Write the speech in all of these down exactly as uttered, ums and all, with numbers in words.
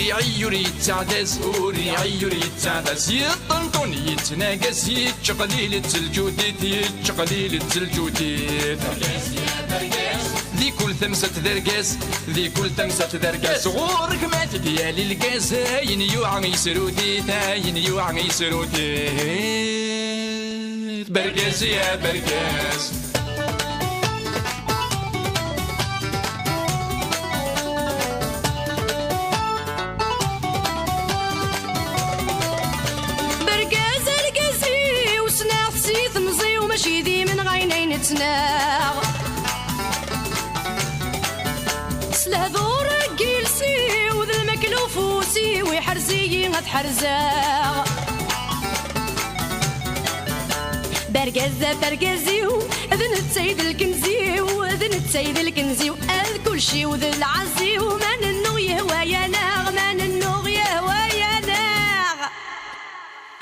Iɛi ur yettaɛdaz, ur iɛi ur yettaɛdaz, yeṭṭenṭun yettnagas, yettqelil-itt lǧudit, yettqelil-itt lǧudit. Di kul tamsalt d argaz, di kul tamsalt d argaz, ɣur-k ma t-id-yali lgaz, ayen yuɛa yesrut-it, ayen yuɛa yesrut-it. Bergaz ya bergaz. Bergaz argaz-iw, ssneɣ-t si temẓi-w, mačči d imenɣayen ay nettnaɣ. S lehdur n yiles-iw d lmakla ufus-iw, iḥrez-iyi ad ḥerzeɣ. Bergaz d abergaz-iw, d netta i d lkenz-iw, d netta i d lkenz-iw, ad kulci-w d lɛaz-iw, ma nennuɣ yehwa-yaneɣ, ma nennuɣ yehwa-yaneɣ.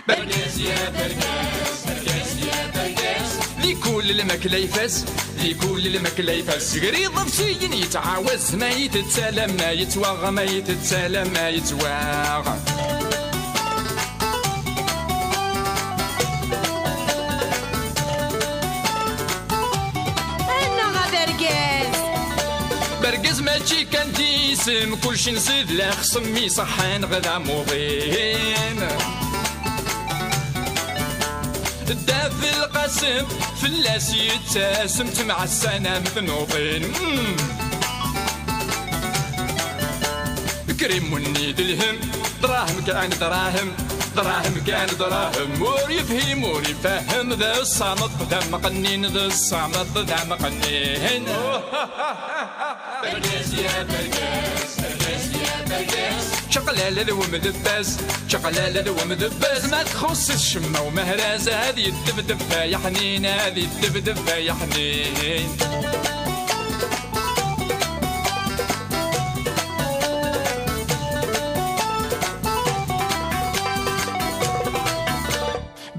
Bergaz ya bergaz, bergaz ya bergaz. Di kul lmakla ifaz, di kul lmakla ifaz. Sger iḍebsiyen yettɛawaz, ma itett alamma yettwaɣ, ma itett alamma yettwaɣ. Annaɣ a bergaz. Bergaz mačči kan d isem, kulci nsid la xsem iṣeḥḥan ɣer amuḍin. Ddat lqasem fell-as yettasem, ttemɛassan am tnuḍin. Mm. Krim munni d lhem, dṛahem kan dṛahem, dṛahem kan dṛahem. Ur yefhim ur ifehhem, d ṣṣameṭ d ameqqnin, d ṣṣameṭ d ameqqnin. Bergaz ya bergaz, bergaz ya bergaz. Čaqlala d wemdebbaz, čaqlala d wemdebbaz. Ma txuṣṣ-it ccemma umehraz, ad yeddebdeb ay aḥnin, ad yeddebdeb ay aḥnin.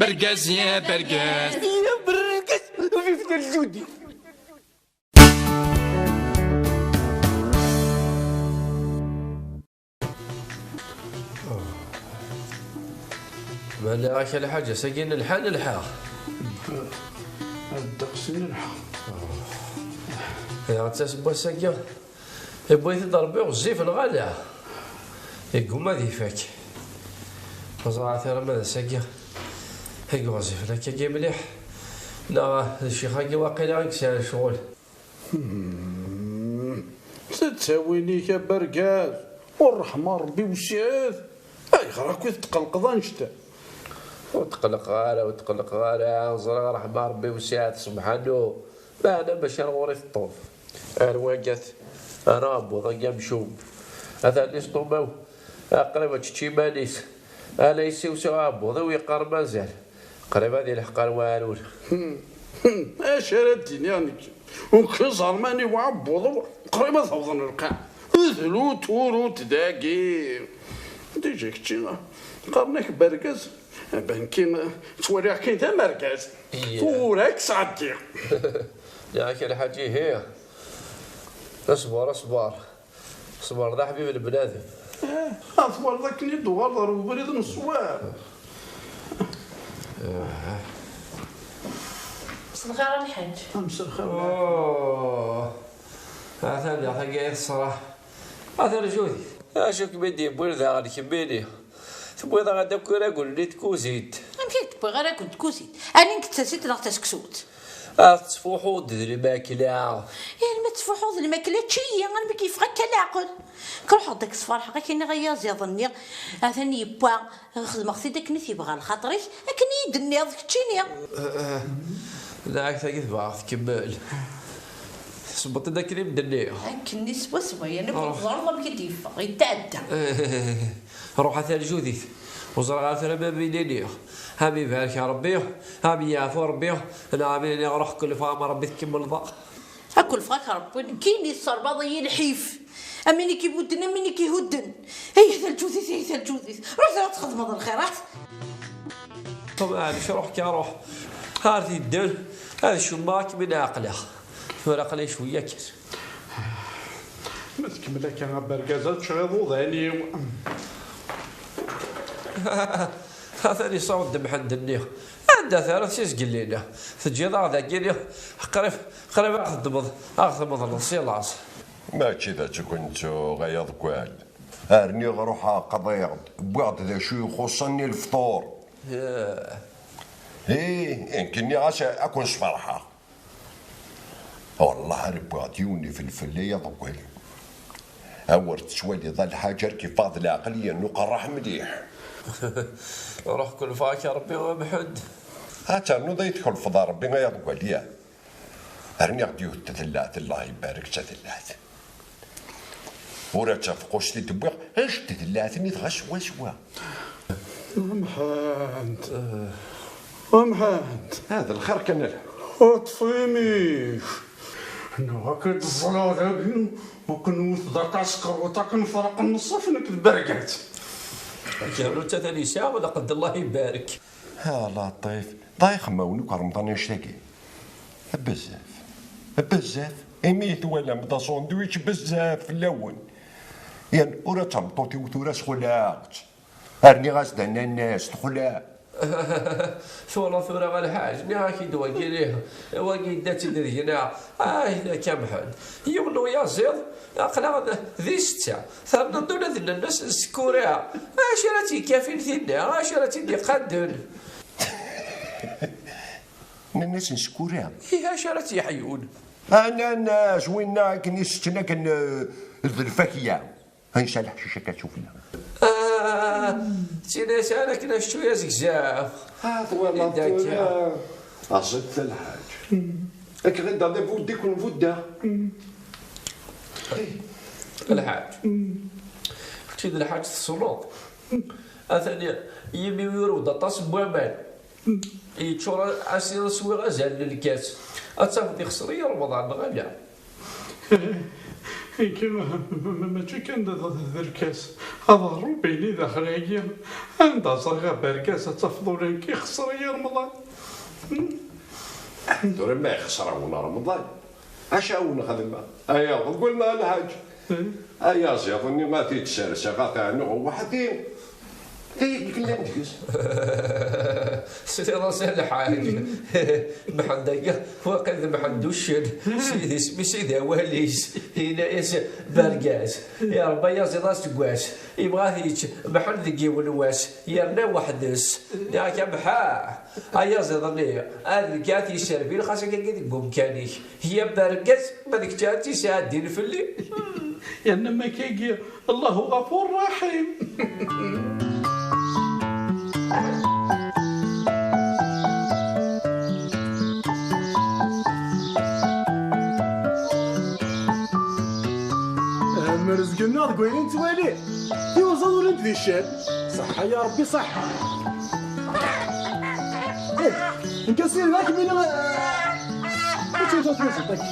Bergaz ya bergaz. Ya bergaz, vive le Judi. Ma nniɣ-ak a lḥaǧ, ass-agi nelḥa, nelḥa. Ddeqs i nelḥa. Iɣ-, d tasewwa ass-agi, yewwi-t-id Rebbi ɣezzif neɣ ala? Yegguma ad ifak. Ur ẓriɣ ara ma d ass-agi i iɣezzifen akkagi mliḥ, neɣ d ccix-agi waqila i yesɛan ccɣel. Hmm. S ttawil-ik a bergaz, ur ṛeḥma Ṛebbi wessiɛet. Ayɣer akk i tetqelqeḍ annect-a? Ur tqelqeɣ ara, ur tqelqeɣ ara, ẓriɣ ṛeḥma Ṛebbi wessiɛet subḥanu, meɛna mačči ar ɣur-i teṭṭef. Ar wagat, ar aɛebbuḍ-agi amcum. Atan listumaw, qrib ad tečč iman-is. Ala yessiwsiw aɛebbuḍ-iw yeqqar mazal. Qrib ad ilḥeq ar waɛrur. Hmm. Hmm. Acu ara d-iniɣ nekk? Ukiẓ ṛmani uɛebbuḍ-iw qrib ad awḍen lqaɛ. Dlu turut dagi. Déjà kečči, qqaren-ak bergaz. Banki, ttwaliɣ kan d amergaz. Iya. Tura ad k-sɛeddiɣ. Nniɣ-ak a lḥaǧ ihi. Ṣber, ṣber. Ṣṣber d aḥbib n bnadem. Eh, ad twaliḍ akken i d-tuɣaleḍ ɣer ubrid n ṣṣwab. Mselxir a lḥaǧ. Mselxir. Oh. Atan da tagi i teṣra. Atan Judit. Acu kem-id-yewwin daɣen kemmini? Tewwiḍ-aɣ-d akk iragul-nni n tkuzint. Amek i d-wwiɣ iragul n tkuzint? Ɛni nekk d tasit neɣ d taseksut? Ah, tettfuḥuḍ d lmakla. Yal ma tettfuḥuḍ d lmakla, ečč-iyi, armi k-yeffeɣ akka leɛqel. K-ruḥeɣ-d ad k-sferḥeɣ, ad k-iniɣ ay aziḍ-nni, atan yewwa, xedmeɣ-t-id akken i t-yebɣa lxaṭer-ik, akken i yi-d-tenniḍ keččini. Eh, eh, dɛak tagi tebɣa tkemmel. Tesbeṭ-d akken i m-d-nniɣ. Akken-nni swaswa, yerna ur teẓriḍ amek i d-yeffeɣ, yetɛedda. Eh, ruḥ a Tal Judit. Ur ẓriɣ ara tura ma mi nini. Am ibarek Rebbi, am yeɛfu Rebbi, neɣ am ini ruḥ kulfeɣ am Rebbi tkemmleḍ. Ad kulfeɣ ak Rebbi, nekkini tesserbaḍ-iyi lḥif. Am ini k-ibudden, am ini k-ihudden. Ay Tal Judit, ay Tal Judit. Ruḥ tura ad txedmeḍ lxirat. Ṭṭef, maɛlic, ruḥ kan, ruḥ. Ar tidden, ad cummeɣ akken mi ɛeqleɣ. Tura aql-i cwiya kan. Ma tkemmel akka a bergaz, ad ččeɣ iḍudan-iw. Atan yessaweḍ-d Mḥend-nni. Anda-t ara s izgellin-a? Teǧǧiḍ-aɣ dagi-ni, qrib, qrib a ɣ-teddmeḍ, a ɣ-tmeḍleḍ si laẓ. Mačči d acu ken-ttuɣ, ay aḍeggal. Rniɣ ruḥeɣ qḍiɣ-d, wwiɣ-d d acu ixuṣṣen i lefṭur. Ih, nekk nniɣ-as ad ken-sferḥeɣ. Wellah ar wwiɣ-d yiwen ifelfel, ay aḍeggal. Awer tettwaliḍ a lḥaǧ, ar k-iffeɣ d leɛqel, yernu qerreḥ mliḥ. Ruḥ kulfeɣ-ak a Rebbi a Mḥend. Ad ternuḍ ay tkelfeḍ a Rebbi, ay aḍeggal, ya. Rniɣ-d yiwet n ttellaɛt, Allah ibarek, d tatellaɛt. Ur ad tafeqquct i d-wwiɣ, ɣic ttellaɛt-nni dɣa swaswa. Mḥend. Mḥend. Ah, d lxir kan a lḥaǧ. Ṭṭef imi-k. Neɣ ad k-id-ẓẓleɣ dagi, ad k-nwet d aṭas kerruṭ, ad k-nefreq nneṣṣaf nekk d bergaz. Akerruṭ atan yesɛa lqedd, Allah ibarek. Ha, Laṭif, ḍayex ma wen akk Remḍan annect-agi. Bezzaf. Bezzaf. Imi i twalam d asandwich bezzaf fell-awen. Yan, ula d tameṭṭut-iw tura sxulaɣ-tt. Rniɣ-as-d anannas, texleɛ. Twalaḍ tura a lḥaǧ, nniɣ-ak-id wagi, wagi yedda-tt-id deg-neɣ. Ay, d akamḥen. Yiwen n uyaziḍ, aql-aɣ d, di setta. Terniḍ-d ula d nannas n Sekkura. Acu ara tt-yekafin tinna? Acu ara tt-id-iqadden? Nannas n Sekkura? Ih, acu ara tt-yeḥyun? Ananas, winna akken i setten akken, eh, d lfakya. Ansa leḥcic akka sufella. Ah, tina yesɛan akken acettu azegzaw. Ah, twalaḍ tura. Aẓet a lḥaǧ. Akken ɣidda d abuddi kun budda. Lḥaǧ. Kečči d lḥaǧ tessneḍ. Atan yimi yurew-d aṭas n waman. Yeččur, as swiɣ azal n lkas. Ad tafeḍ ixṣer-iyi Remḍan, neɣ ala? Nekk ma-, ma-, ma-, mačči kan d, d, d lkas. Aḍerrub-ini daxel-agi, anda ẓriɣ abergaz ad tafeḍ ula nekk ixṣer-iyi Remḍan. Tura ma ixṣer-awen Remḍan, acu awen-xedmeɣ? Aya, ḍeggul neɣ a lḥaǧ? Ay aẓiḍ-nni ma t-id-serseɣ ad t-ɛnuɣ weḥd-i. D ayagi yellan deg-s. Tesliḍ-as a lḥaǧ. Mḥend-agi, waqil d Mḥend uccen. Sidi isem-is, sidi awal-is. Yenna-yas bergaz. Iṛebba ayaziḍ aseggas. Yebɣa ad t-yečč Mḥend deg yiwen wass. Yerna weḥd-s. Nniɣ-ak a Mḥa, ayaziḍ-nni, ad nekk ad t-yesserbil xas akka deg umkan-ik. Ya bergaz, ma d kečč ara tt-yesɛeddin fell-i? Yerna ma kagi, Allahu ɣafur raḥim. Am rrezg-nneɣ deg wayen i nettwali, tiwẓaḍ ulint di ccan. Ṣaḥḥa ya Rebbi, ṣaḥḥa. Eh, nekk asirem akk mina, eh, mačči d tyaziḍt-agi.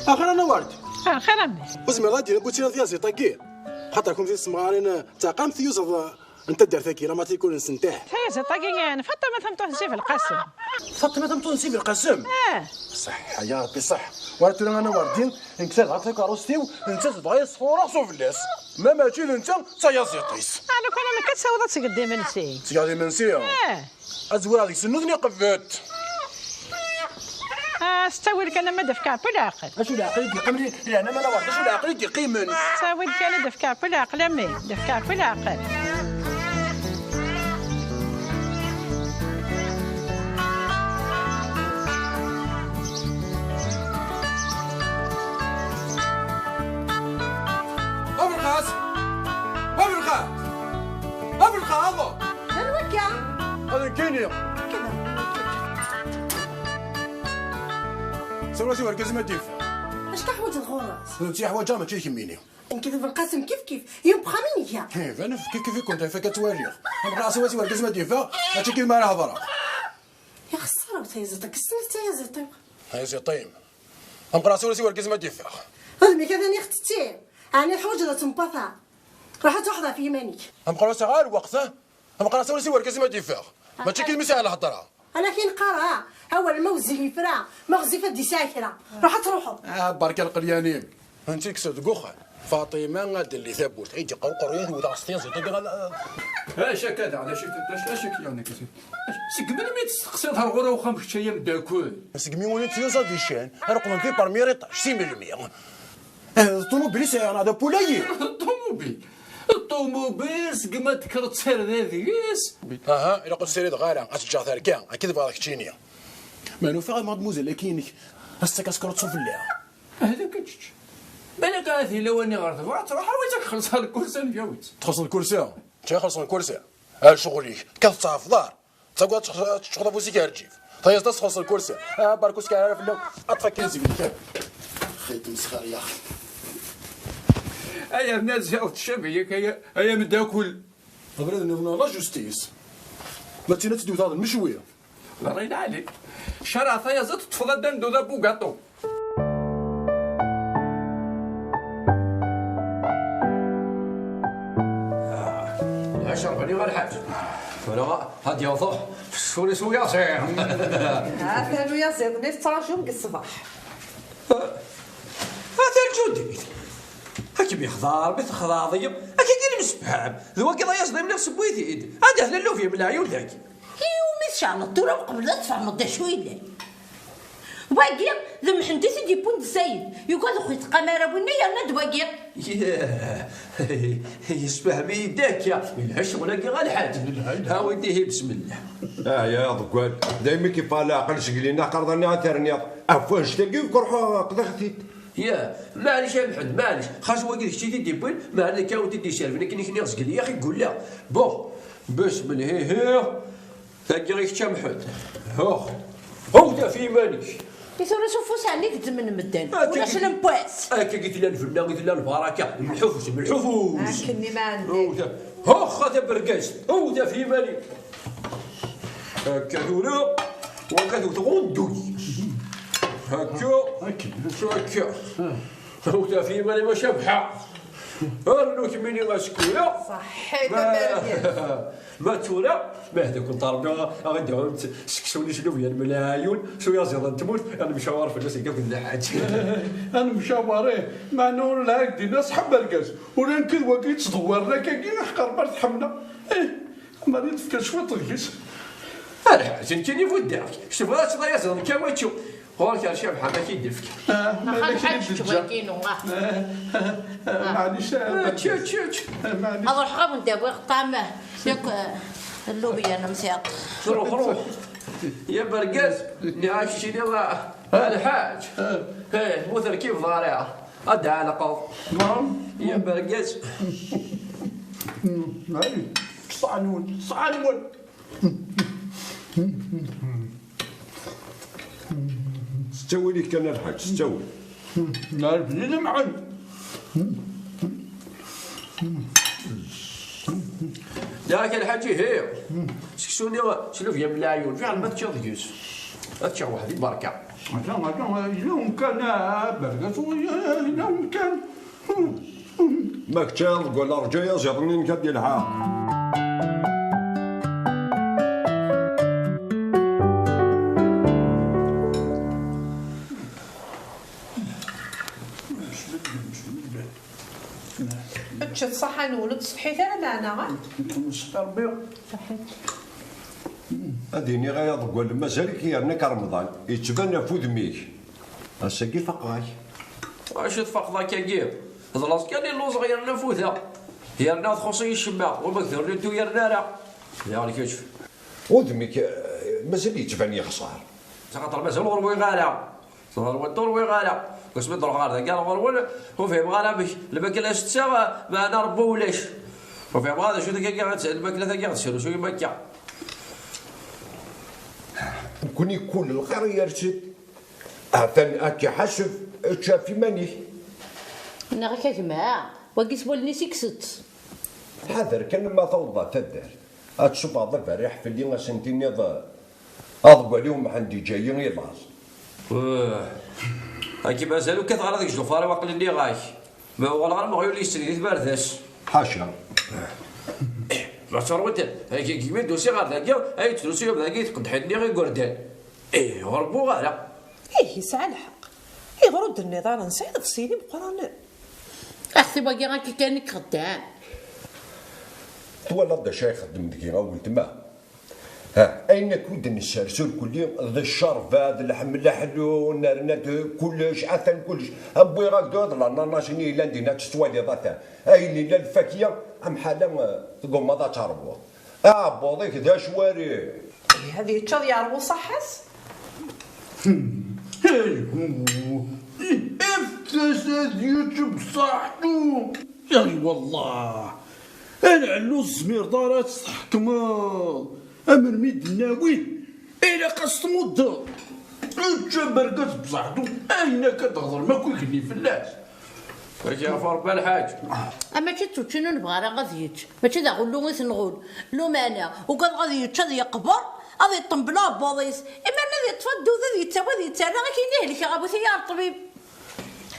Axir a Nawaṛdi. Axir a mmi. Ur tezmireḍ ad d-tiniḍ bu tira tyaziḍt-agi? Xaṭer kunti tessemɣarin, eh, d taqamt tiyuzaḍ, eh, n taddart-agi, la matricule-nsent, ah. Tyaziḍt-agi n Faṭma tameṭṭut n Si Belqasem. Faṭma tameṭṭut n Si Belqasem? Ah. Ṣaḥḥa ya Rebbi, ṣaḥḥa. Wara tura a Nawaṛdi, nekk tadɣa takeṛṛust-iw, netta tebɣa yesfureɣ s ufell-as. Ma mačči d netta, d tayaziḍt-is. Ah, lukan am akka ad tessawḍeḍ ad tgeḍ imensi. Tgeḍ imensi? Ah. Ad zwireɣ deg-sen nutni qbet. Ah, s ttawil kan, ama d-efk Ṛebbi leɛqel. Acu leɛqel i d-yeqqimen? Leɛna ma la ward, acu leɛqel i d-yeqqimen? S ttawil kan, ad d-efk Ṛebbi leɛqel, a mmi, d-efk Ṛebbi leɛqel. Babelqas! Babelqas! Babelqas! D anwa akka? Ad nekkini. Sawel-as i wergaz-im ad d-iffeɣ. Acku ḥwaǧeɣ ɣur-s. D netta i ḥwaǧeɣ, mačči d kemmini. Nekk d Belqasem kif kif, yiwen n uxxam i nga. Iban kif kif i kent-, ifak ad twaliɣ. Amqraɣ sawel-as i wergaz-im ad d-iffeɣ, mačči kif mi ara hedreɣ. Ixeṣṣer-aw tayaziḍt-agi, ssneɣ tayaziḍt-iw. Tayaziḍt-im? Amqraɣ sawel-as i wergaz-im ad d-iffeɣ. Udem-ik atan ixetti. Ɛni teḥwaǧeḍ ad tembateḍ? Ruḥ ad truḥeḍ ɣef yiman-ik. Amqraɣ sɛiɣ lweqt, ha? Amqraɣ sawel-as i wergaz-im ad d-iffeɣ. Mačči kif mi sɛiɣ lhedra. Ala akken qqareɣ, awal ma wezzil yefra, ma ɣezzif ad d-yesɛa kra. Ruḥ ad truḥeḍ. Ah, berka lqelyan-im. Anti kkseɣ deg uxxam? Faṭima ad d-telli tawwurt. Ay d-iqqar uqerru-yat wid aɣ s tyaziḍt-agi ɣer. Acu akka daɣen, acu akka, acu akka, acu akka, acu akka? Seg melmi i testeqsiḍ ar ɣur-i uxxam kečč ay ameddakel? Segmi wani tiyuẓaḍ di ccan, ar qqlen di parmi riṭac, si melmi? Eh, d ṭumubil i sɛiɣ, neɣ d apulayi? Ṭumubil. Ṭumubil, segmi ad tekkreḍ tarda deg-s. Aha, ilaq ur ssirideɣ ara, ad tt-ǧǧeɣ terka, akka i tebɣiḍ keččini. Ma nufiɣ ad mademoiselle-agi-inek, ad s-ttak askerṭu fell-i. Hada kečč. Balak ahat yella wani ɣer tebɣa ad truḥ, awi-tt ad k-xellṣeɣ lkursa n Jawit. Txellṣeḍ lkursa? Mačči xellṣen lkursa. Ar ccɣel-ik, kkat ttɛefḍar. Tagad ad teččuxeḍ afus-ik ar lǧif. Tayeẓ-d ad txellṣeḍ lkursa. Ah, berka ur skiɛɛer ara fell-aw. Ad ṭṭef akin zgelek. Xi tmesxer ya axi. Ay arnaz, ziɣ teccabi yak ay, ay ameddakel. Abrid nniḍen la justice. Ma d tin ad tt-id-wteɣ d lemcewwi. Berra lɛali. Caraɛ tayaẓiḍt teṭṭfeḍ addal d uḍab ugaṭu. Lɛic rebḥen-iyi ɣer lḥaǧ. Tura ad d-yaweḍ f ccɣel-is uyaziḍ. Atan uyaziḍ-nni tettraǧum deg ṣṣbeḥ. Atan Ǧudit. Ad kem-yexdeɛ Rebbi, texdeɛḍ-iyi. Akka i nemsefham. D wagi d ayaziḍ-im, lliɣ sewwi-t-id. Anda tella llubya n leɛyun dagi? Iwumi tceɛleḍ tura uqbel ad tfehmeḍ d acu yellan? Wagi d Mḥend i t-id-yewwin d Sayid. Yugad ur ɣ-yettqam ara winna yerna d wagi. Yah, yessefhem-iyi-d akka. Yelha ccɣel-agi a lḥaǧ. Awi-d ihi, bismillah. Ah, ya aḍeggal, daymi k-iffeɣ leɛqel seg lina qqareḍ-ani ad terniḍ. Ɣef wannect-agi ur k-ruḥeɣ aql-aɣ-t-id. Yah, maɛlic a Mḥend, maɛlic. Xas wagi d kečč i t-id-yewwin, meɛna akka ur t-id-yesserfin akken i k-nniɣ zgelli, ax i yeggulla. Bon, besmel hihi. Tagi i kečč a Mḥend. Huxx. Hewt ɣef yiman-ik. I tura s ufus ɛni gezzmen medden? Ulac lemwas. Akka i tella lbenna, i tella lbaraka. Mlḥufus, mlḥufus. Akken i ma ɛندek. Hewt ɣef, huxx a tabergazt. Hewt ɣef yiman-ik. Akka tura. Waka tewteɣ unduy. Akka. Akka. Akka. Hewt ɣef yiman-im a Cabḥa. Rnu kemmini asekku-ya. Ṣaḥḥit a Bergaz. Ma d tura, ma hda-ken Ṛebbi, a ɣ-d-ɛunt seksu n islubyan n leɛyun, s uyaziḍ n tmurt, ad nemcawar fell-as deg akked lḥaǧ. Ad nemcawar, ih, meɛna ur lɛid din, a ṣaḥa Bergaz. Ula nekk d wagi yettḍewwiren akkagi, ḥeqq Ṛebbi ar tḥemmleɣ. Ih, Mari tefka cwiṭ deg-s. A lḥaǧ, nekkini buddeɣ-k. Kečč tebɣiḍ ad teččeḍ ayaziḍ, nekk a wačču. Ɣur-k ar Cabḥa ma k-id-tefk. Ah, ma Axxam yella kra i lḥaǧ d-teǧǧa. Kečč wagi-inu, ah. Ah, ah, ah, maɛlic, ah, ečč, ečč, ečč. Ah, maɛlic. Ad ruḥeɣ ad wen-d-awiɣ ṭṭɛam, yakk, eh, llubyan n msiṭ. Ruḥ, ruḥ. Ya bergaz, nniɣ-ak keččini, ah, a lḥaǧ. Ah. Eh, mu terkibeḍ ara. Ad d-ɛelqeḍ. Naam. Ya bergaz. Mm, ay, ṣṣeḥ-nwen, ṣṣeḥ-nwen. S ttawil-ik kan a lḥaǧ, s ttawil. Nɛerf di lemɛen. Yak a lḥaǧ, ihi. Seksu-nni s lubyan n leɛyun, fiɛel ma teččiḍ deg-s. Ad ččeɣ weḥd-i, berka. Ata, ata, yella umkan, a bergaz, yella umkan. Ma kečč a aḍeggal, rǧu ayaziḍ-nni-inek ad d-yelḥa. Ččet ṣṣaḥa-nwen, ur tsetḥit ara meɛna, ha? Ad iniɣ ay aḍeggal, mazal-ik yerna-k Remḍan, yettban ɣef wudem-ik. Ass-agi faqeɣ-ak. Acu tfaqeḍ akkagi? D laẓ kan i lluẓeɣ yerna fudeɣ. Yerna txuṣ-iyi ccemma, wama k-terniḍ ur yerna ara. Diɣen kečč. Udem-ik, eh, mazal yettban yexṣer. Axaṭer mazal ur ṛwiɣ ara. Ẓer wa ur ṛwiɣ ara. Wasmi d-ruḥeɣ ɣer dagi ar ɣur-wen, ur fhimeɣ ara amek lmakla s-ttaɣ, meɛna Ṛebbi ulac. Ur fhimeɣ ara d acu tagi, lmakla tagi ɣer tesrusu-yim akka. Nekkni kul lxir yers-d. Atan ad k-iḥaseb, ečč ɣef iman-ik. Nniɣ-ak a gma, wagi s wallen-is i isett. Ḥader kan ma tawḍeḍ ɣer taddart, ad tṣubbeḍ aberriḥ fell-i, ad sen-tiniḍ, aḍeggal-iw Mḥend iǧǧa-yi i laẓ. Uh, akka mazal ukateɣ ara deg ijufaṛ-iw, aql-i nniɣ-ak. Ma uɣaleɣ ara meɣyul yesri di tbarda-s. Ḥaca. Ma teṛwiḍ, agi yimi d-usiɣ ɣer dagi, ay yettrusu yam dagi tqedḥin-nni igerdan. Ih, ur wwiɣ ara. Ih, yesɛa lḥeqq. Iɣer ur d-tenniḍ ara nesɛiḍ sin imeqqranen? Axti wagi akka kan i ixeddɛen. Twalaḍ d acu ay ixeddem deg-i a weltma? Ha, ayen akk i d-nessers irkelli d ccerba, d leḥm leḥlu, nerna-d kullec, atan kullec. Wwiɣ-ak-d iḍ lananas-nni yellan dinna ad tettwaliḍ atan. Ayen yella lfakya, amḥala, eh, tgummaḍ ad terbuḍ. Aɛebbuḍ-ik d acwari. Ih, ad yečč ad yerwu ṣaḥḥa-s. Efk-as ad yečč bṣaḥtu. Ay wallah, a lɛellu ur tezmireḍ ara ad tt-tḥekmeḍ. Amer mi d-nawi, ilaq ad s-tmuddeḍ. Ečč abergaz bṣaḥtu, ayen akka d-ɣeḍrem akk igenni fell-as. Ad k-yeɛfu Rebbi a lḥaǧ. A mačči d tuččin ur nebɣi ara ad yečč. Mačči d aɣullu i t-nɣul. Lumana, ugadeɣ ad yečč, ad yeqber, ad iṭṭembel aɛebbuḍ-is. Imaren ad yeṭṭef addud, ad yettawi, ad yettarra, akken i helkeɣ a bu tiyar ṭṭbib.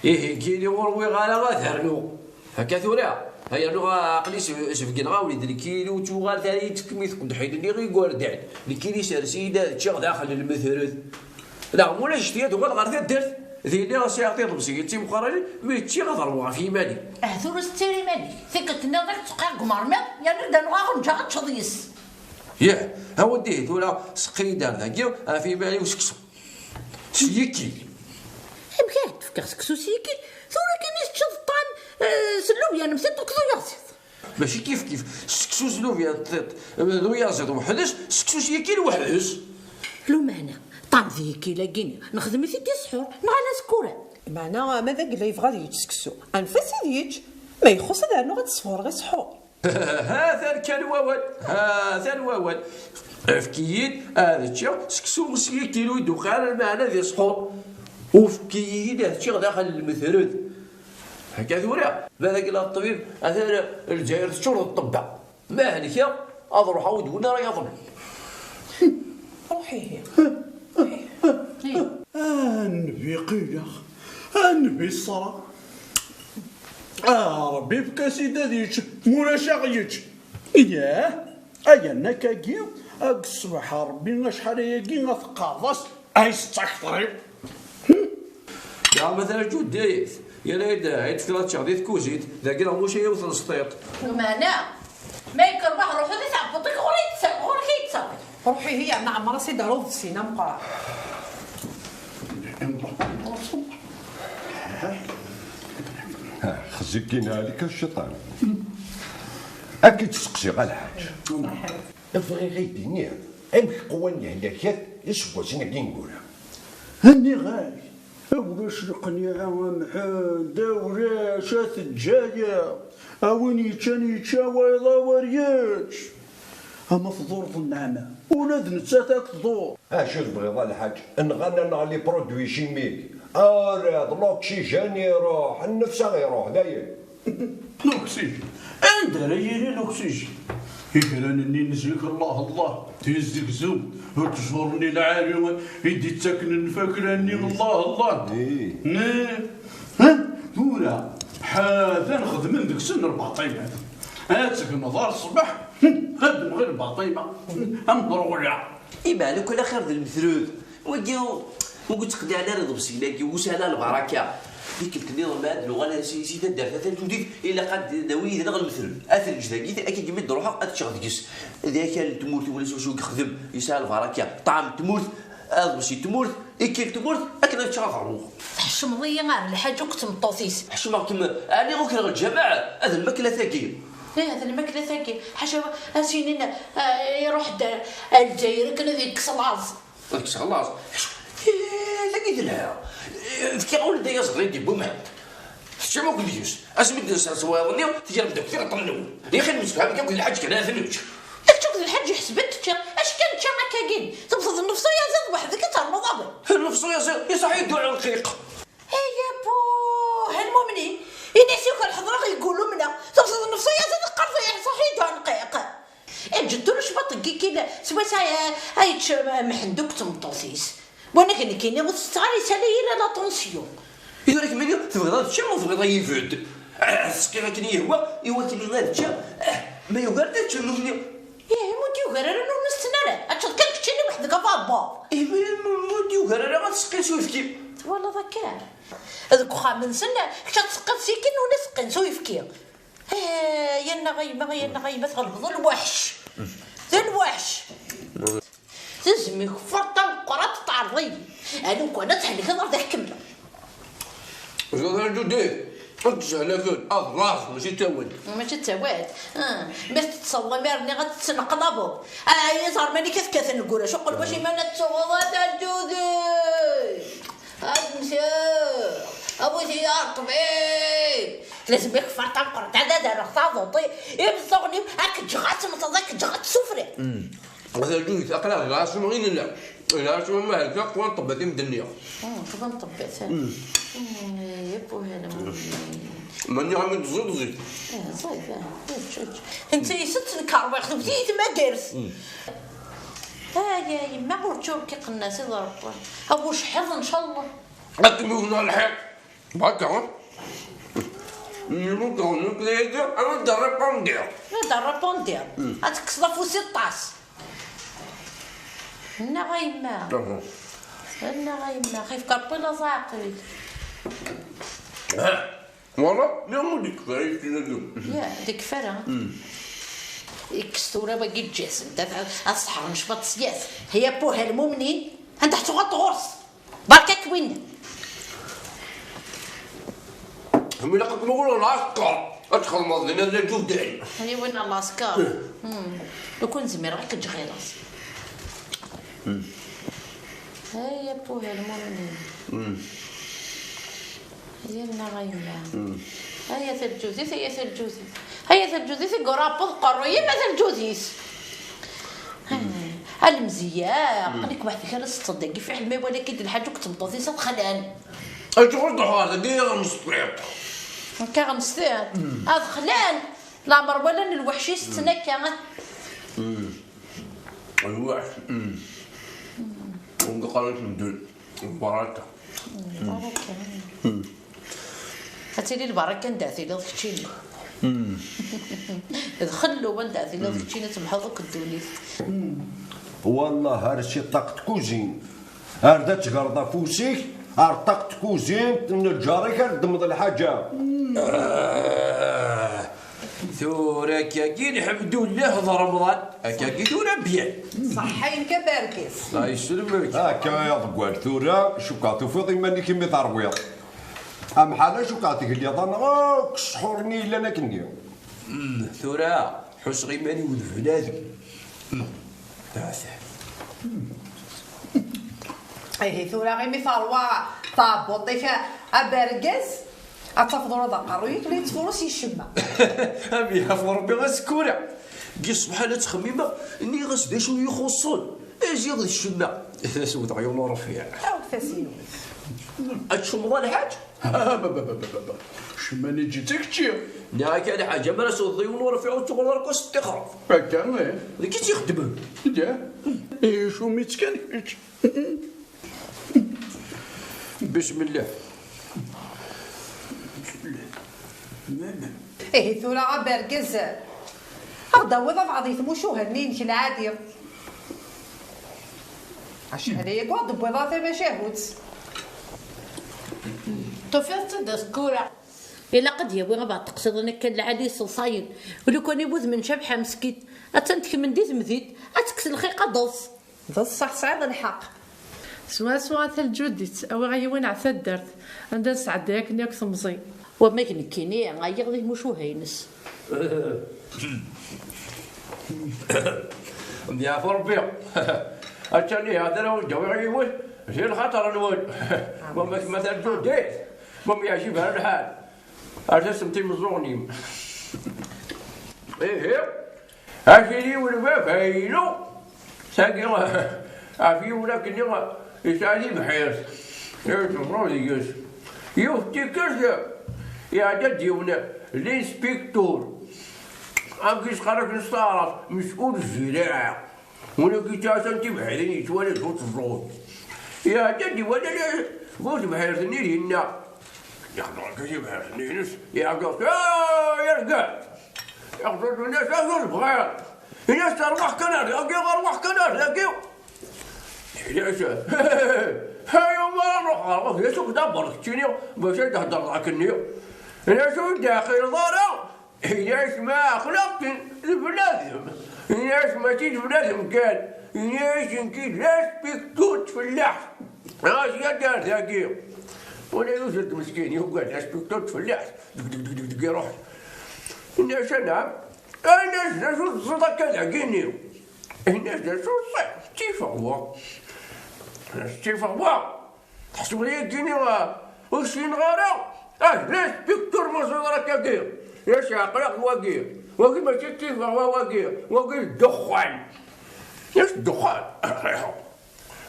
Ihi, kini ur wwiɣ ara ad rnuɣ. Akka tura, ay rnuɣ aql-i s-, sbegneɣ-awen-id lkilu, tuɣal tara yettekkem i tqedḥin-nni i igerdan. Lkilu sers-iyi-d ad ččiɣ daxel n lmetred. Neɣ mulac ccetya ad uɣaleɣ ɣer taddart, dinna sɛiɣ tiḍebsiyin d timeqqranin, mi ččiɣ ad ṛwuɣ ɣef yiman-iw. Ahat ur as-ttir iman-ik. Tikkelt-nniḍen ad k-ttseqqiɣ deg umermiḍ, yerna ad d-rnuɣ aɣenǧa ad teččeḍ yes. Yah, a-wen-d ihi tura seqqi-yi-d ar dagi ɣef yiman-iw seksu. S yikil. Amek ara k-d-fkeɣ seksu s yikil? Tura kan i teččeḍ ṭṭan, eh, s llubyan n tiṭ akked uyaziḍ. Mačči kifkif, seksu s llubyan n tiṭ d uyaziḍ weḥd-s, seksu s yikil weḥd-s. Lumana, ṭṭan d yikil-agi-nni, nexdem-it-id i ssḥur, neɣ ala asekkuran. Meɛna, ma d agla yebɣa ad yečč seksu, anef-as ad yečč, ma ixuṣ ad rnuɣ ad d-sfureɣ i ssḥur. Hatan kan wawal, hatan wawal. Efk-iyi-d ad ččiɣ seksu s yikil ur d-uqi ara lmeɛna di ssḥur. Efk-iyi-d ad ččiɣ daxel n lmetred. Akka tura, ma d agla ṭṭbib, atan Lezzayer teččur d ṭṭebba. Ma helkeɣ, ad ruḥeɣ ur d-win ara yaḍnen. Ruḥ ihi. A nnbi qileɣ, a nnbi ṣṣra. Ah, Ṛebbi yefk-as-id ad yečč, mulac ad ɣ-yečč. Yah, ay annak-agi, ad yesbeḥ Ṛebbi acḥal ayagi ad teqqareḍ-as, ay s-ttakter-iw. Neɣ ma traǧu ddayet, yerna-yi-d, ay d-tefkiḍ ad ččeɣ di tkuzit, dagi neɣ muca yiwet n sṭiṭ. Lumana, ma yekker waḥ ruḥ ad tɛebbuḍ-ik ɣur-i yettawi, ɣur-k i yettawi. Ruḥ ihi yerna ɛemmer-as-id ar uḍebsi-n ameqqran. Ha, xzikin ɛalik a cciṭan. Ad k-id-steqsiɣ a lḥaǧ. Bɣiɣ ad yi-d-tiniḍ amek qwan lehlakat iseggasen-agi ineggura. Nniɣ-ak, a ulac leqniɛa a Mḥend, a ulac, a teǧǧa-yaɣ. A win yeččan yečča, wayeḍ a wer yečč. Ama tḍureḍ nneɛma, ula d nettat ad k-tḍur. Acu tebɣiḍ a lḥaǧ? Nɣan-aneɣ les produits chimiques. Ara d l'oxygène iruḥ, nnefs a ɣ-iruḥ, dayen. L'oxygène? Anda ara yili l'oxygène? Itran-nni n zik, Allah, Allah, tizzegzewt, ttjur-nni lɛali i d-ittaken lfakla-nni, Allah, Allah. Ih. Ne? Ha? Tura, hatan xedmen deg-sen lbaṭilat. Ad tegneḍ ar ṣṣbeḥ, ad d-temɣi lbaṭima, am ṭruɣla. Iban akk ala xir d lmetred. Wagi, ur yettqeḍḍiɛ ara iḍebsiyen-agi, ur sɛan ara lbaraka. Tikkelt nniḍen ma ad nuɣal si, si taddart atan tudit, ilaq ad d-nawi yid-neɣ lmetred. Ad t-neǧǧ dagi, akka yimi d-ruḥeɣ ad ččeɣ deg-s. D akal n tmurt, wala s wacu i yexdem, yesɛa lbaraka. Ṭṭɛam n tmurt, aḍebsi n tmurt, ikil n tmurt, akken ad ččeɣ ad ṛwuɣ. Tḥecmeḍ-iyi ar lḥaǧ akked tmeṭṭut-is. Ḥecmeɣ-kem, ɛni ukreɣ lǧameɛ, ad lmakla tagi. Ih, d lmakla tagi. Ḥaca, a s-inin, ah, iruḥ-d ar Lezzayer akken ad yekkes laẓ. Ad kkseɣ laẓ. Ih, tagi telha. Ih, fkiɣ-awen-d ayaẓ-nni n Dda Bumeḥmed. Teččam akk deg-s. Asmi d-nsers wayeḍ-nni, tegrem-d akk tiɣeṭṭen-nwen. Yaxi nemsefham akk d lḥaǧ kan ara t-nečč. Kečč akked lḥaǧ iḥesben teččiḍ. Acu kan nečča akkagi? Tebteḍ nnefṣ uyaziḍ weḥd-k ad ternuḍ abel. Nnefṣ uyaziḍ, iṣaḥ-iyi-d uɛenqiq. Ay abuh, a lmumnin, ini-as yuker ḥeḍreɣ yeggul umneɣ. Tebteḍ nnefṣ uyaziḍ teqqareḍ iṣaḥ-iyi-d uɛenqiq. Eǧǧ-d ulac baṭ n yikil, s wass-a, a yečč Mḥend akked tmeṭṭut-is. Wanag nekkini ur tetteɣ ara isali-yi la la tension. I tura kemmini tebɣiḍ ad ččeɣ neɣ tebɣiḍ ad yibedd? Ah, tesqiɣ akken i yehwa, i wakken ad ččeɣ. Ah, Ma yugar-d ad ččen nutni. Ih, ma ur d-yugar ara, ur nessen ara. Ad teččeḍ kan keččini weḥd-k a baba. Ih, ma, ma, ma ur d-yugar ara ad seqqin s uyefki. Twalaḍ akka? Deg uxxam-nsen, kečč ad tseqqiḍ s ikin, ur neseqqin s uyefki. Eh, yerna a yemma, yerna a yemma, tɣelbeḍ lweḥc. D lweḥc. Tezmi kfert tameqqrant tɛerḍ-iyi. Alukan ad thelkeḍ ar d ak-kemmleɣ. Ẓriɣ a Ǧudit, ad tzehlafed, ad laẓ, mačči d tawant. Mačči d tawant. Ah, ma teṭṭseḍ imir-nni ad tettneqlabeḍ. Ay, iẓerman-ik ad kkaten deg ulac, uqel wac iman ad tuɣeḍ a Dda Ǧudit. Ad mseɣ. Awi-t-iyi ar ṭṭbib. Tezmi kfert tameqqrant, ad ad rreɣ taḍuṭi. Imeẓẓuɣen-iw, ad k-ǧǧeɣ ad temmteḍ, ad k-ǧǧeɣ ad tessufriḍ. Ata Ǧudit, aql-aɣ deg lɛaṣima i nella. Lɛaṣima ma helkeɣ, qwan ṭebbat i medden-nni. Mm, qwan ṭebbat, ah. Mm, eh, yewwa, hana, mm. Ma nniɣ-am-d ẓid, ẓid. Eh, ẓid, ah, ečč, ečč. Netta isett, nekk ṛwiɣ, tewwet-iyi tmagart. Mm. Ay, ay, yemma, ur ččur k-iqennas iḍ Ṛebbi. A bu cḥiḍ, ncallah. Ad kem-iwneɣ lḥiḍ. Baka. Nmuqeɣ nekk d ayagi, ad d-rripondiɣ. Ad d-rripondiɣ. Mm. Ad tekkseḍ afus i ṭṭas. Nneɣ a yemma. Aha. Nneɣ a yemma. Xif Ṛebbi laẓ aɛqil. Ha. Wala, niɣ ur d-ikfa ara yefki-agi. Ya, d ikfa ara. Mm. Ikkes tura wagi ǧǧas. Ad, ad, ad ṣeḥren cwiṭ s yas. Hiya puha lmumnin. Anda ḥtuɣaṭ ɣur-s. Berka-k winna. Am ilaq ad tmuɣleḍ lɛesker, ad txedmeḍ dinna d aǧudan. Ani winna lɛesker? Hmm. Lukan zmireɣ ad k-ǧǧeɣ i laẓ. Hmm. Ay, a puha lmumnin. Hmm. Yerna a yemma. Hmm. Ay, a taǧǧudit, ay, a taǧǧudit. Ay, a taǧǧudit, i yurapeḍ qerru-yim, a taǧǧudit. A lemzeyya, aql-ik weḥd-k ara teṭṭseḍ dagi, fiḥel ma iwala-k-id lḥaǧ akked tmeṭṭut-is ad xlan. Acuɣer d-ruḥeɣ ɣer dagi iɣ n sṭiṭ? Akka ɣ n sṭiṭ? Ad xlan. Leɛmer walan lweḥc i setten akka. Lweḥc. Ur d-qqaren medden. Lbaraka. Lbaraka. Ad tili lbaraka anda tiliḍ keččini. D xellu anda tiliḍ keččini temḥeḍ akk ddunit. Wallah, ar ciṭṭaq tkuzint. Ar d ad tegreḍ afus-ik, ar ṭṭaq tkuzint, neǧǧar-ik ar ddmeḍ lḥaǧa. Ah, tura akkagi, lḥemdullah, d Remḍan. Akkagi tura byan. Ṣaḥḥa-inek a Bergez. Allah yesselmek. Akka ay aḍeggal, tura cukkeɣ tufiḍ iman-ik imi terwiḍ. Amḥal-a cukkeɣ tegliḍ-aneɣ akk ssḥur-nni yellan akkenni. Mm, tura ḥusseɣ iman-iw d bnadem. Mm, taɛsa. Ihi tura imi terwa tɛebbuṭ-ik a, a Bergez, ad tafeḍ ula d aqerruy-ik la yettfurus i ccemma. Am yaf Rebbi asekkura. Deg ṣṣbeḥ la ttxemmimeɣ, nniɣ-as d acu i yi-ixuṣṣen. Aziɣ d ccemma. Taswet ɣer yiwen urfiɛ. Awet-as yiwet. Ad tcummeḍ a lḥaǧ? Ccemma-nni ǧǧiɣ-tt i kečči. Nniɣ-ak a lḥaǧ, amar ad tewwḍeḍ yiwen urfiɛ ur tuɣaleḍ ara akk ad s-ṭṭixreḍ. Akka, ih. Deg i tt-ixeddmen. Ih. Ih, cummi-tt kan kečč. Bismillah. Ihi tura a Bergez, ad d-tawiḍ abɛaḍ i tmucuha-nni-inek lɛali. Acḥal aya ur d-tewwiḍ ara tamacahut. Tufiḍ-tt-id asekkura. Ilaq ad d-yawi abɛaḍ teqsiḍin akka n lɛali iṣeḍṣayen. Lukan i wudem n Cabḥa meskint, attan tekmen di temdint, ad tekkes lxiq ad d-taweḍ. D ṣṣeḥ, tesɛiḍ lḥeqq. Swaswa a Taǧǧudit, awiɣ-iyi win ɣer taddart, anda nesɛedday akken akk temẓi. Wamma g nekkini, ɛyiɣ di tmucuha-ines. Ad yeɛfu Rebbi. Attan ihi, ad awen-d-awiɣ yiwet, di lxaṭer-nwen. Wamma kemm a Taǧǧudit, ma m-yeɛjib ara lḥal. Ar tassemt imeẓẓuɣen-im. Ihi, akili-w n baba-inu, tagi, ɣef yiwen akken yesɛa tibḥirt, yettẓur deg-s. Yiwet n tikkelt, iɛedda-d yiwen linspiktur, amek i s-qqaren s taɛrabt, mes'ul zziraɛa. Win akk yettɛassan tibḥirin yettwali d uẓẓun. Iɛedda-d iwala bu tebḥirt-nni dinna. Yexdeɛ akka tibḥirt-nni-ines, iɛeggeḍ, "Ay argaz! Aqjun-nni, acu bɣiɣ? Ini-as, "Rwaḥ kan ar dagi, rwaḥ kan ar dagi." Ini-as, "Ay, ma ruḥ, rwaḥ, d acu-k d aberr keččini, bac ad d-heddreḍ akken-nni?" Ini-as, "Ur d-ɛqileḍ ara?" Ini-as, "Ma aql-aɣ d bnadem." Ini-as, "Mačči d bnadem kan." Ini-as, "Nekki d aspiktur d tfellaḥt." Ɣas yad ar dagi. Wala yuzzel-d meskin, yugad aspiktur d tfellaḥt. Deg, deg, deg, deg, deg, iruḥ. Ini-as, "Anɛam?" Ini-as, "D acu teẓẓiḍ akka dagini?" Ini-as, "D acu ẓẓiɣ? Ttifeɣ wa." "Ttifeɣ wa? Tḥesbeḍ-iyi-d-ini, ah, ur ssineɣ ara? Ah, d aspiktur ma ẓriɣ akkagi." Ini-as, "Ɛeqleɣ wagi. Wagi mačči d ttifeɣ wa, wagi. Wagi d ddexxan." Ini-as, "Ddexxan?"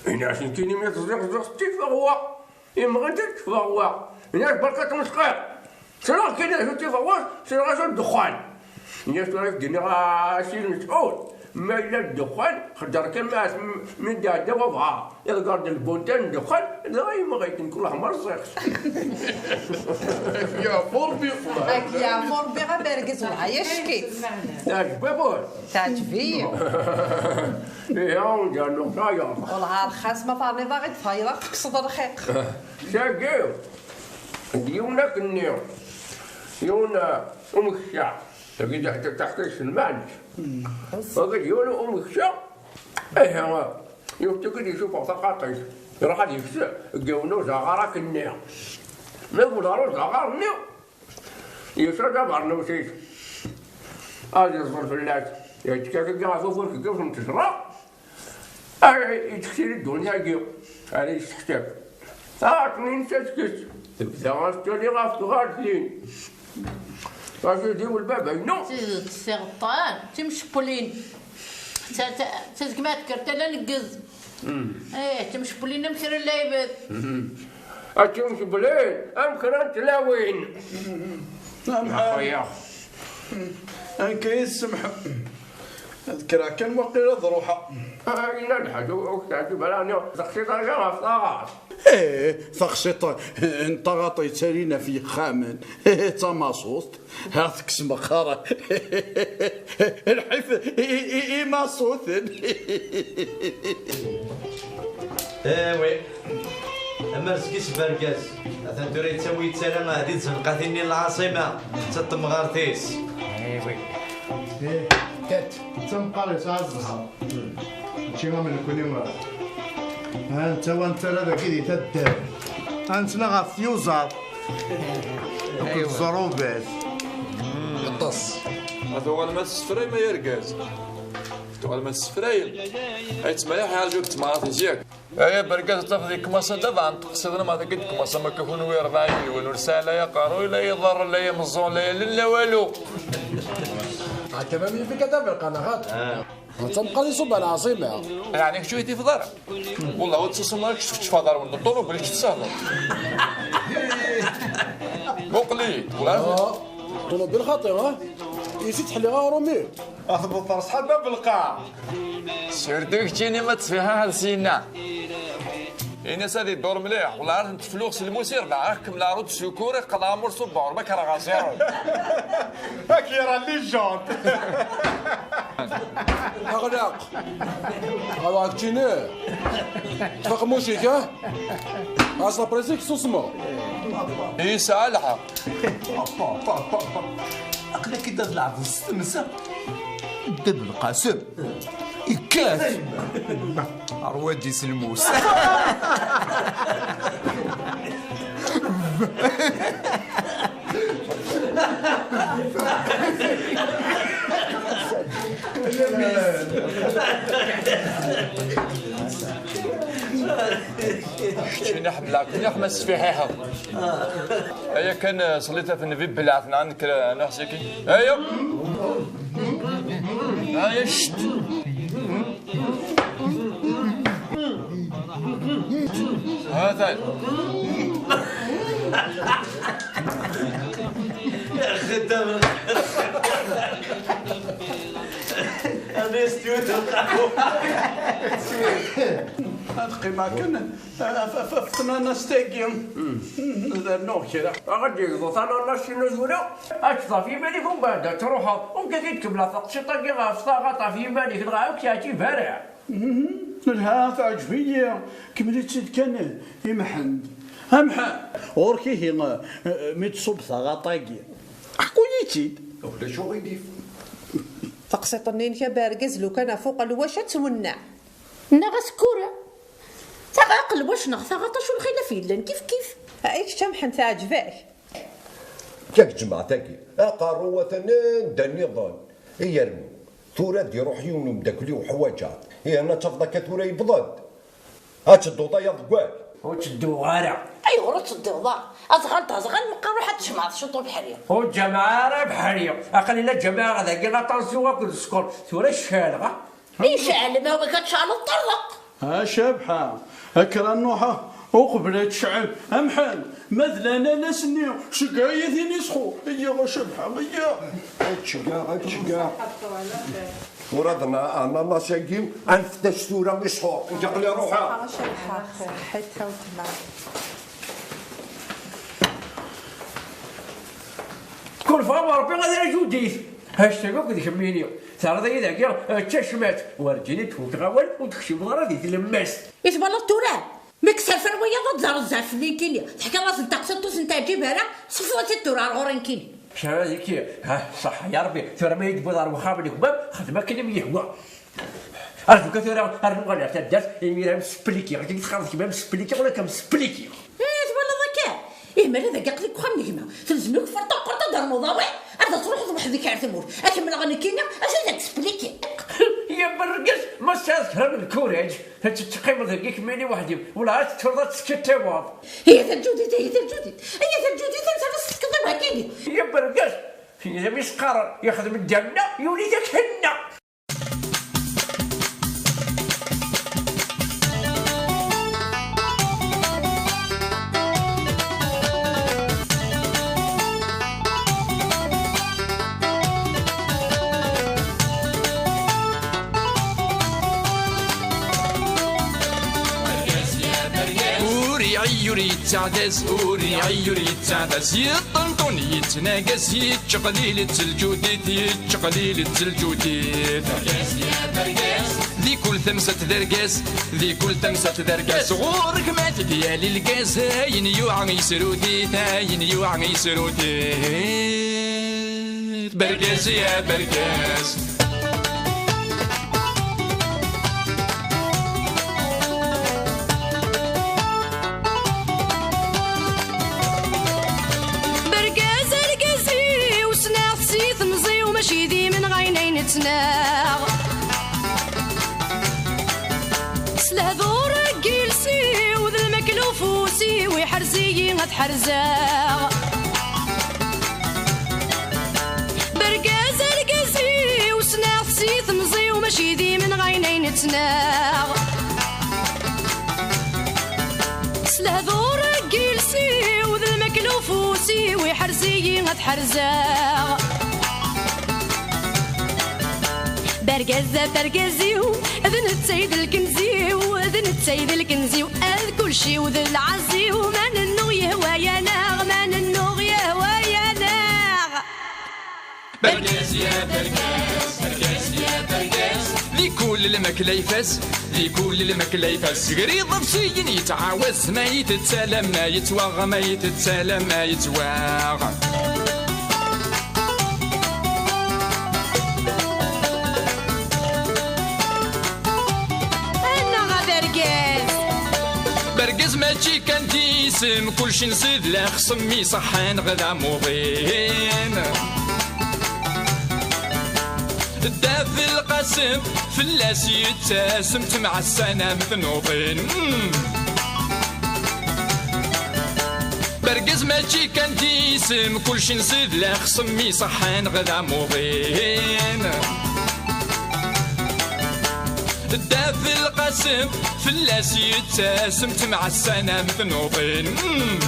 Ini-as, "Nekkini mi t-ẓriɣ, ẓriɣ ttifeɣ wa. Imɣi d ttifeɣ wa." Ini-as, "Berka tmesxiḍ. Ssneɣ kan acu d tiferwas, ssneɣ acu d ddexxan." Ini-as, "Tura ak-d-iniɣ a si Lmesɛud, ma yella ddexxan, xedder kan ma mi d-iɛedda wabɣa, iḍegger-d lbunta n ddexxan, dɣa yemɣi-t, nekk wellah ma rẓiɣ-t." Yeɛfu Rebbi. Ak yeɛfu Rebbi, a bergez, wellah, yeɛjeb-ik. Teɛjeb-awen? Teɛjeb-iyi. Ihi, ǧernuɣ tayeḍ. Wellah, rxas ma terniḍ-aɣ-id tayeḍ, ad tekkseḍ lxiq. Tagi, d yiwen akken-nni, yiwen, uh, umeksa. Tagi d taḥkayt, taḥkayt s lmeɛna-s. Wagi d yiwen umeksa. Ihi, yufti-k-id yessufeɣ taqaṭit. Iruḥ ad yeks deg yiwen uzaɣar akken-nni. Ma yewweḍ ɣer uzaɣar-nni, yesɛa-d abernus-is. Ad yeẓẓel fell-as. Yettekka-k-id ɣef ufurk n yiwet n tejra. Ay, ittektil i ddunit-agi, ara yesseḥsab. Taɣaṭ-nni n taskest, tebda ɣas tali ɣef tɣaltin. Ɣas idiw lbaba-inu. Tidet, tiɣeṭṭan, timcewwlin. Ta-, ta-, tazegmaɛt ger tala neggez. Mm. Eh, timcewwlin am kra n lɛibad. Mm. Ad timcewwlin am kra n tlawin. Amḥal. Axuya. Anka yessemḥ. Ad kkreɣ kan waqil ad ruḥeɣ. Ah, yella lḥaǧa ur, ur k-teɛǧib ara, niɣ teqsiḍ ara ɣef taɣaṭ. Eh, taqsiṭ n taɣaṭ yettalin ɣef yexxamen. Eh, d tamaṣut. Ha tekkes meqqar. Lḥif i, i, i, imaṣuten. Eh, oui. Amerzeg-is bergaz. Atan tura yettawi yettarra di tzenqatin-nni n lɛaṣima, d temɣart-is. Eh, oui. Eh, tat, d tameqqar yesɛa zzher. Mačči am nekkni. Ha netta wa nettarra dagi di taddart. Ha nettnaɣ ɣef tyuzaḍ. Akked ẓẓrubat. Yeṭṭes. Ma tuɣalem ad tessefrayem ay argaz. Tuɣalem ad tessefrayem. Ay ttmayaḥ iɛerǧu deg temɣart-is yak. Ay abergaz, tafeḍ yekmasa d abeɛn teqsiḍen ma dagi d-kmasa ma kakun wi rebɛa yilwen ur sɛi la aqerruy, la iḍarren, la imeẓẓuɣ, la allen, la walu. Ɛad tamam yif-ik a Daberqa, neɣ xaṭi? D tameqqar iṣubb ar lɛaṣima. Yeɛni kečč ur yi-tifeḍ ara? Wellah ur tettusumeḍ ara kečč teččeḍ aḍar-wen d ṭṭunubil kečč tessehleḍ. Muqel-iyi-d, wala? Ah, ṭṭunubil xaṭi, ha? Isi tḥelliɣ aɣrum-ik. Ad tbeṭṭer ṣṣḥaba belqaɛ. Surtout keččini ma tesfiḥaḥeḍ syenna. Ini-as ad iddur mliḥ, wala ara tent-fluɣ s lmus irbeɛ, ad kemmleɣ ur d-ssukur, iqqel amur s ubɛur, ma kreɣ aẓiru. Ad k-yerr légende. Aɣlaq. Awa keččini. Ṭṭef aqemmuc-ik, ah? As la presque susmeɣ. Yesɛa lḥeqq. Pa, pa, pa, pa, pa. Aql-ak-id ad leɛbeɣ s temsa. Dda Belqasem. Ikkat. Arwad-is lmus. Keččini ḥemmleɣ-k mliḥ ma tesfiḥiḥeḍ. Aya kan, eh, ṣellit ɣef nnbi, belɛet neɣ nekker, eh, nruḥ saki. Aya. Aya, cct. Hatan. Ad qqimeɣ kan, af, af, af tnanast-agi. Ad rnuɣ kra. Ad d-yegḍu tnanast-inu tura. Ad tḍaf iman-ik umbeɛd ad truḥeḍ. Umi ad k-id-kemmleɣ taqsiṭ-agi ɣef taɣaṭ ɣef yiman-ik, dɣa ur k-yeɛǧib ara. Mhm. Lha, teɛǧeb-iyi. Kemmel-itt-id kan i Mḥend. A Mḥend, ɣur-k ihi, eh, mi d-tṣubb taɣaṭ-agi. Ḥku-yi-tt-id. Ulac uɣilif. Taqsiṭ-nni-inek a Bergaz, lukan ɣef uqelwac ad twenneɛ. Neɣ asekkura. Taɣ aqelwac neɣ taɣaṭ, acu lxilaf yellan, kif kif. Ay kečč a Mḥend, teɛǧeb-ak? Yak jmaɛt-agi, aqerru atan anda nniḍen. Ay rnu, tura ad d-iruḥ yiwen umeddakel-iw ḥwaǧeɣ-t. Ihi ad tafeḍ akka tura yewweḍ-d. Ad tedduḍ ay aḍeggal? Ur ttedduɣ ara. Ayɣer ur tettedduḍ ara? Aẓɣal d aẓɣal, meqqar ruḥ ad tjemɛeḍ ciṭ ubeḥri. Ur ǧǧameɣ ara abeḥri. Aql-i la ǧǧameɣ dagi aṭansu akked sskeṛ. Tura cceɛleɣ. Icɛel ma wik ad tceɛleḍ ṭerḍeq. A Cabḥa, kker ad nruḥ uqbel ad tecɛel. A Mḥend, ma d lananas-nni, ceggeɛ-iyi tin isxu. Iyya a Cabḥa, iyya. Ad ceggeɛ, ad ceggeɛ. Ur ad ananas-agi, ad nfettac tura isxu. Nekk aql-i ruḥeɣ. A Cabḥa, ḥitta weltma. Tkunfeḍ am Ṛebbi ad ara judit. Hashtag akk d kemmini. Terriḍ-iyi dagi, eh, d tacmat. Werǧin i d-fukeɣ awal, ur d-tekcimeḍ ara di tlemmast. I twalaḍ tura? Mi yesserfan wayeḍ ad d-ẓreḍ zzɛef fell-i nekkini. Teḥkiḍ-asen taqsiṭ ur sen-teɛǧib ara, sefḍet-tt tura ar ɣur-i nekkini. Cɛadiki, ha, ṣaḥḥa, ya Ṛebbi, tura ma yi-d-tewwiḍ ar wexxam n gma, xdem akken i m-yehwa. Arzu kan tura ar nuɣal ar taddart, imir am spliki, akken i txaḍ kemm am spliki, ula kam spliki. Eh, twalaḍ akka? Ih, mala dagi aql-ik deg uxxam n gma, telzem-ik ferṭa uqerṭ ad d-ternuḍ awal, ad d-truḥeḍ weḥd-k ar tmurt. Ad kemmleɣ nekkini, acu d akspliki? Ya berrgaz, ma tesɛiḍ kra n lkuraǧ, ad teqqimeḍ dagi kemmini weḥd-im, wala ad tettruḍ ad teskittiweḍ. Ihi d lǧudit, ihi d lǧudit, ihi d lǧudit, ansa ara s-tefkeḍ i wahakini? Ya berrgaz, d mi s-qqaren, yexdem dderna, yuli d akenna. Ur iɛi ur yettaɛdaz, ur iɛi ur yettaɛdaz. Yeṭṭenṭun yettnagas, yettqelil-itt lǧudit, yettqelil-itt lǧudit. Di kul tamsalt d argaz, di kul tamsalt d argaz. Ɣur-k ma t-id-yali lgaz, ayen yuɛa yesrudit, ayen yuɛa yesrudit. Bergaz ya bergaz. Bergaz argaz-iw, ssneɣ-t si temẓi-w, mačči d imenɣayen ay nettnaɣ. S lehdur n yiles-iw, d lmakla ufus-iw, iḥrez-iyi ad ḥerzeɣ. Bergaz argaz-iw, ssneɣ-t si temẓi-w, mačči d imenɣayen ay nettnaɣ. S lehdur n yiles-iw, d lmakla ufus-iw, iḥrez-iyi ad ḥerzeɣ. Bergaz ɣef argaz-iw, d netta i d lkenz-iw, d netta i d lkenz-iw, ad kulci-w d lɛaz-iw, ma nennuɣ yehwa-yaneɣ, ma nennuɣ yehwa-yaneɣ. Bergaz ya bergaz, bergaz ya bergaz. Di kul lmakla ifaz, di kul lmakla ifaz. Gri iḍebsiyen yettɛawaz, ma yettett alamma yettwaɣ, ma yettett alamma yettwaɣ. Annaɣ a bergaz. Bergaz mačči kan d isem, kulci nsid la xsem iṣeḥḥan ɣ d amuḍin. Dda Belqasem fell-as yettasem, temɛessan am tnuḍin. Mm. Bergaz mačči kan d isem, kulci nsid la xsem iṣeḥḥan ɣ d amuḍin. Dda Belqasem fell-as yettasem, temɛessan am tnuḍin. Mm.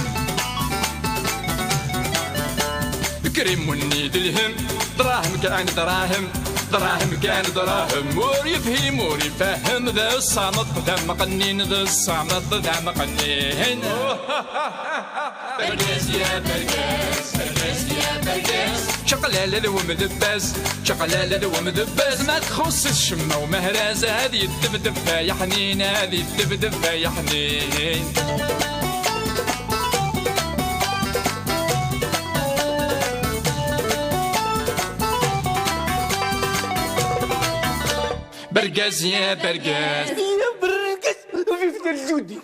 Krimunni d lhem, dṛahem kan dṛahem, dṛahem kan dṛahem. Ur yefhim ur ifehhem, d ṣṣameṭ d ameqqnin, d ṣṣameṭ d ameqqnin. Bergaz ya bergaz, bergaz ya bergaz. Čaqlala d wemdebbaz, čaqlala d wemdebbaz. Ma txuṣṣ ccemma umehraz, ad yeddebdeb ay aḥnin, ad yeddebdeb ay aḥnin. Bergaz ya bergaz. Ya bergaz, vive le Judi.